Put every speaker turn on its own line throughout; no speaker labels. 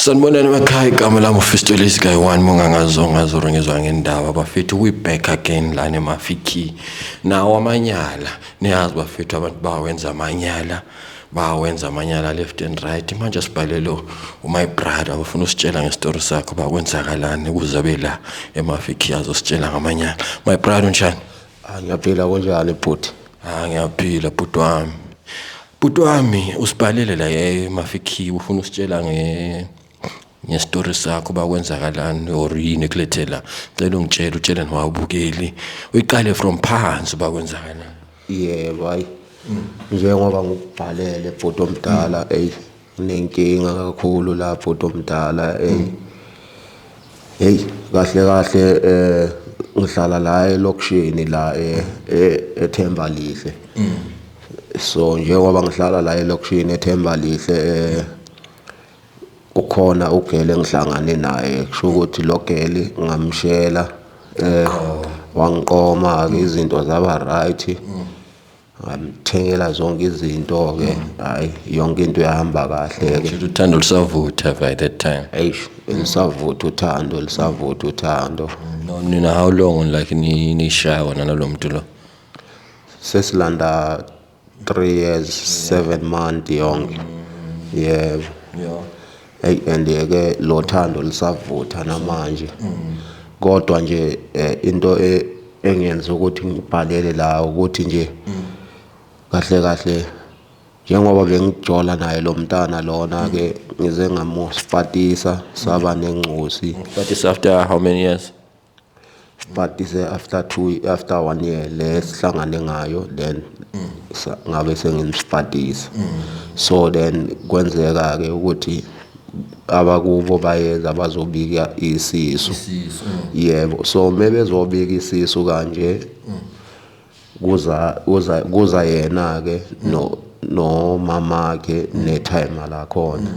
Sanibonani emakhaya, igama lami uFisto Guy One mongangazo ngazoro ngizwa ngendaba bafethu. We back again lana eMafiki nawo amanyala. Niyazi bafethu, abantu bawenza amanyala, bawenza amanyala left and right. Manje sibhalelo my brother bafuna usitshela ngesitory sakho, bakwenzakalani ukuze abe la eMafiki azositshela ngamanyala. My brother, unjani?
Ah, ngiyaphila, kunjani bhuti?
Ah, ngiyaphila bhuti wami. Bhuti wami, usibhalele la eMafiki, ufuna usitshela ngesitory sakho, bakwenzakalani or yini ekulethe la. Cela ungitshele, utshele nowabukeli, uyiqale from phansi, bakwenzakalani.
Yebo, hayi. Njengoba ngikubhalele bhuti omdala, ey, nginenkinga kakhulu la bhuti omdala, ey. Hey, kahle kahle ngihlala la elokishini la eThemba Lihle. So njengoba ngihlala la elokishini eThemba Lihle, ukhona ugele engihlangane naye, kusho ukuthi lo geli ngamshela, wangiqoma ke, izinto zaba right, ngamthengela zonke izinto ke, hayi, yonke into yahamba kahle ke.
Shuthi uthando lusavutha by that time.
Eish, lisavutha uthando, lisavutha uthando.
No, nina how long like ni nishaya wona nalo muntu lo?
Sesilanda 3 years 7 months yonke, yebo. Hey, and ke lo thando lisavutha namanje, kodwa nje into engenza ukuthi ngibhalele la ukuthi nje kahle kahle njengoba bengijola naye lo mntana lona ke, ngize ngamusipatisa, saba nengcosi.
But it's after how many years?
Sipatise after two, after one year le sihlangane ngayo, then ngabe sengimsipatisa. So then kwenzeka ke ukuthi abakubo bayeza bazobika isisu. Yebo, so mebezobika isisu kanje, kuza yena ke no mamakhe netimer la khona.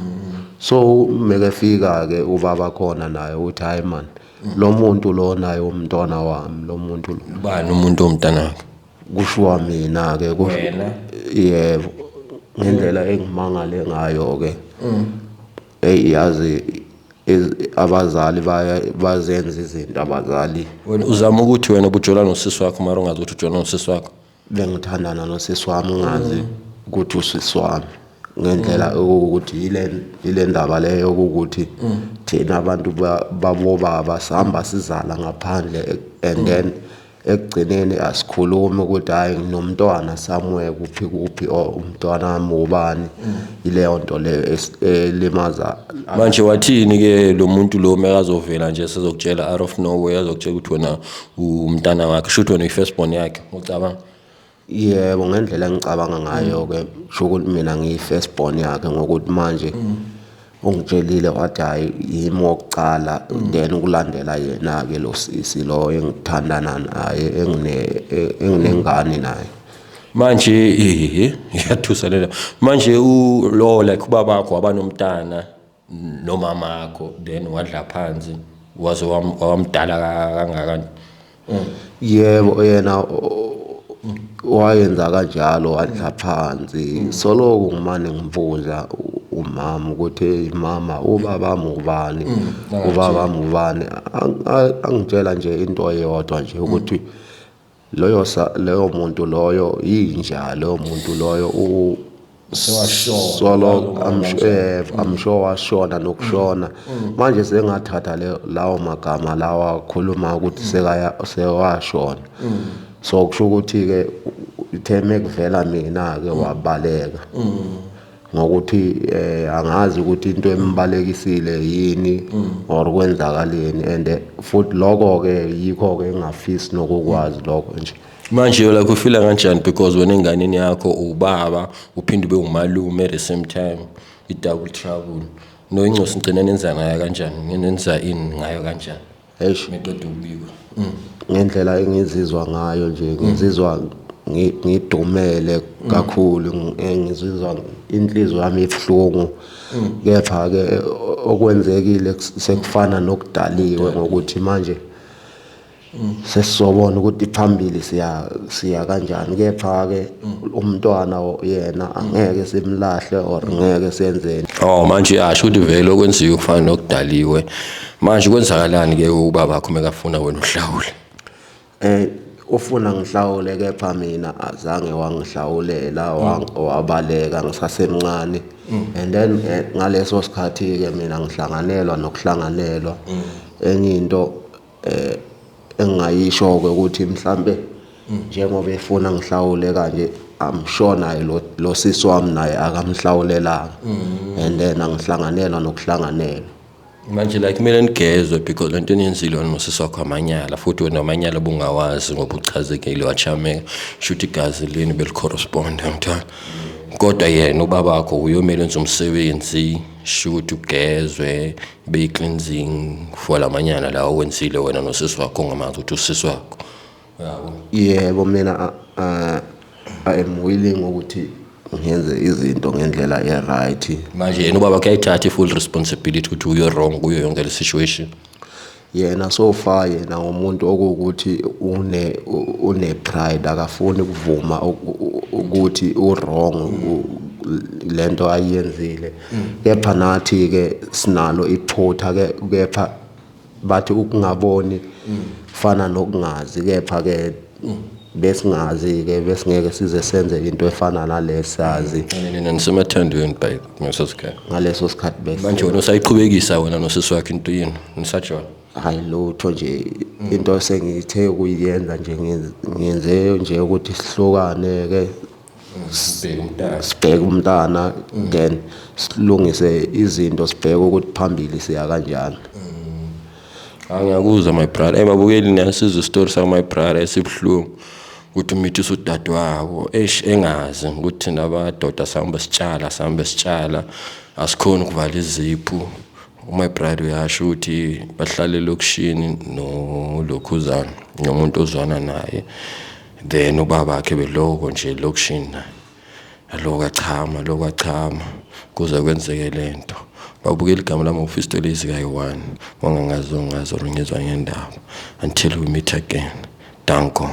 So mekefika ke ubaba khona naye uthi, "Hayi man, lo muntu lo naye umntwana wami lo muntu lo."
Bani umuntu omntanakhe?
Kushiwa mina ke, kusho.
Wena?
Yebo, ngendlela engimangale ngayo ke, hey, yazi abazali baya bazenza izinto abazali.
Wena uzama ukuthi wena ubujola nosisi wakho, mara ungazi ukuthi ujola nosisi wakho?
Bengithandana nosisi wami, ungazi ukuthi usisi wami, ngendlela ukuthi ile ndaba leyo ukuthi thina abantu babobaba sihamba sizala ngaphandle and then ekugcineni asikhulumi ukuthi hayi, nginomntwana somewhere kuphi kuphi or umntwana wami ubani. Ileyo nto leyo elimaza.
Manje wathini ke lo muntu lo mekazovela nje sezokutshela out of nowhere, azokutshela ukuthi wena umntana wakhe? Shuthi wena uyi-first born yakhe, ucabanga?
Yebo, ngendlela engicabanga ngayo ke, kusho ukuthi mina ngiyi-first born yakhe, ngokuthi manje ungitshelile wathi hayi, yimi wokuqala, then kulandela yena-ke lo sisi lo engithandana naye, enginengane naye.
Manje eh iyathusa lela. Manje lo like ubabakho wabanomntana nomama wakho, then wadla phansi waze wamdala kangakani?
Yebo, yena wayenza kanjalo, wadla phansi. Soloku ngimane ngibuza umama ukuthi, "Hey mama, ubaba ubani, ubaba ubani?" Angitshela nje into eyodwa nje ukuthi loyo leyo muntu loyo yinja, loyo muntu loyo
Sewashona.
Solo I'm sure washona nokushona. Manje sengathatha lawo magama lawa akhuluma ukuthi sekaya sewashona, so kusho ukuthi ke ithe mekuvela mina ke wabaleka, ngokuthi angazi ukuthi into embalekisile yini or kwenzakaleni, and futhi lokho ke yikho ke engafisi nokukwazi lokho nje.
Manje like ufila kanjani? Because wena enganeni yakho ubaba, uphinde ube umalume at the same time, i-double trouble. No incosi ngicina nenza ngayo kanjani, nenza ini ngayo kanjani?
Eish.
Meqeda ukubikwa.
Ngendlela engizizwa ngayo nje, ngizizwa ngidumele kakhulu, ngizizwa inhliziyo yami ibuhlungu, kepha ke okwenzekile sekufana nokudaliwe, ngokuthi manje Sesizobona ukuthi phambili siya kanjani, kepha ke umntwana yena angeke simlahle or ngeke senzeni.
Oh, manje yasho ukuthi vele okwenziwe kufana nokudaliwe. Manje kwenzakalani ke ubaba wakho mekafuna wena uhlawule?
Ufuna ngihlawule, kepha mina azange wangihlawulela, wabaleka ngisasemncane. And then ngaleso sikhathi ke mina ngihlanganelwa nokuhlanganelwa. Enye into engingayisho ke ukuthi mhlambe njengoba efuna ngihlawule kanje, I'm sure naye lo sisi wami naye akamhlawulelanga, and then angihlanganelwa nokuhlanganelwa.
Manje like kumele nigezwe, because lento eniyenzile wena nosisi wakho amanyala, futhi wena amanyala obungawazi ngoba uchazekile wachameka, shuthi igazi leni belicorresponda, ngithola. Kodwa yena ubabakho uyomele enze umsebenzi, shuthi ugezwe, be-cleansing for lamanyala lawa owenzile wena nosisi wakho, ongamazi ukuthi usisi wakho, yabo.
Yebo, mina I am willing ukuthi ngenze izinto ngendlela e-right.
Manje yena ubaba kuyayithatha i-full responsibility ukuthi uyo wrong kuyo yonke le situation?
Yena so far, yena umuntu okuwukuthi une pride, akafuni ukuvuma ukuthi u-wrong lento ayenzile. Kepha nathi ke sinalo iphutha ke, kepha bathi ukungaboni fana nokungazi, kepha ke besingazi ke, besingeke size senze into efana nalesazi.
Nina nisemathandweni by ngaleso sikhathi?
Ngaleso sikhathi bese.
Manje wena usayiqhubekisa wena nosisi wakho into yenu, nisajola?
Hayi, lutho nje. Into sengithe ukuyenza nje, ngiyenze nje ukuthi sihlukane ke.
Sibheke umntana.
Sibheke umntana, then silungise izinto, sibheke ukuthi phambili siya kanjani.
Angiyakuzwa, my brother. Babukeli, niyasizwa isitori sa my brother esibuhlungu, ukuthi umithisa udadewabo, eish, engazi ukuthi thina abadoda sihamba sitshala, sihambe sitshala, asikhoni ukuvala iziphu. My brother uyasho ukuthi bahlale elokishini nolokhuzana nomuntu ozwana naye, then ubaba wakhe beloko nje elokishini naye, aloku achama, aloku achama, kuze kwenzeke lento. Babukela, igama lami uFisto Lezi kayi-one, wangangazi ongazi or ngizwa ngendaba. Until we meet again, danko.